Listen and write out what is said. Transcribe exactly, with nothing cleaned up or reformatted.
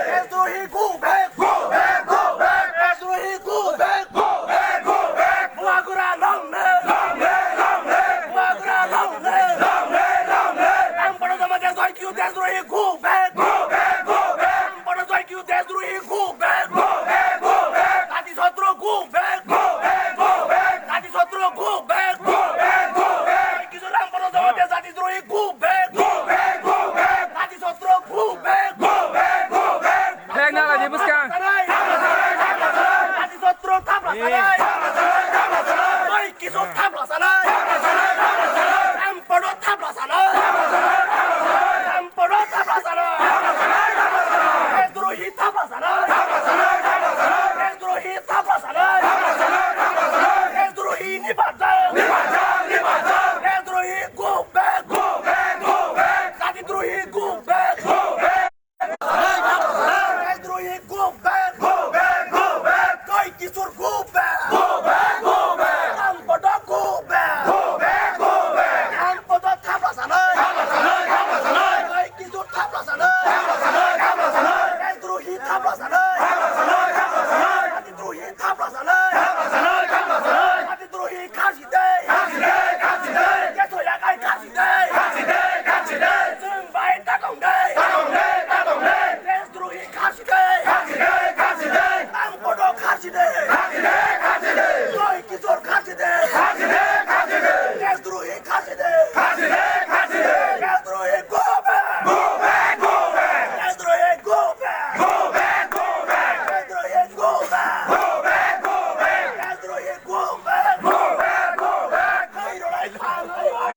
Desdrohi go back! Go back, go back! Desdrohi go back! Go back, go back! Go back, go back! Bubagra longle! Longle, longle! Bubagra longle! Longle, longle! Ang Bodo Jamatia Joy Kiyo Desdrohi go back! Go back, go back! Ang Bodo Joy Kiyo Desdrohi go back! Go back, go back! Jati Sotro go back! Go back, go back! Jati Sotro go back! Go back, go back! Joy Kiyo Ang Bodo Jamatia Jati Desdrohi go back! Go back, go back! Jati Sotro go back! Go back, go back! Thek na ladi bwskang. Jati Sotro thapla sanai! Joy Kiyo thapla sanai! Ang Bodo thapla sanai! Ang Bodo thapla sanai! Desdrohi thapla sanai! Desdrohi thapla sanai! Desdrohi ni bajak! Desdrohi go back! Go back, go back! Jati Desdrohi go back! Go back! Desdrohi go back! Go back, go back! Joy Kiyo go back! Go back, go back! Ang Bodo go back! Go back, go back! Ang Bodo thapla sanai! Thapla sanai, thapla sanai! Joy Kiyo thapla sanai! Thapla sanai, thapla sanai! Desdrohi thapla sanai! Thapla sanai, thapla sanai! Jati Desdrohi thapla sanai! Thapla sanai, thapla sanai! Jati Desdrohi khasi de! Khasi de, khasi de! Keso yakai khasi de! Khasi de, khasi de! Chwng bai ta tong de! Ta tong de, ta tong de! Desdrohi khasi de! Khasi de, khasi de! Ang Bodo khasi de! Khasi de, khasi de! Joy Kiyo khasi de! Khasi de, khasi de! Desdrohi khasi de! Khasi de, khasi de! Desdrohi go back! Go back, go back! Desdrohi go back! Go back, go back! Desdrohi go back! Go back, go back! Desdrohi go back! Go back, go back! Hai ro lai thang hai.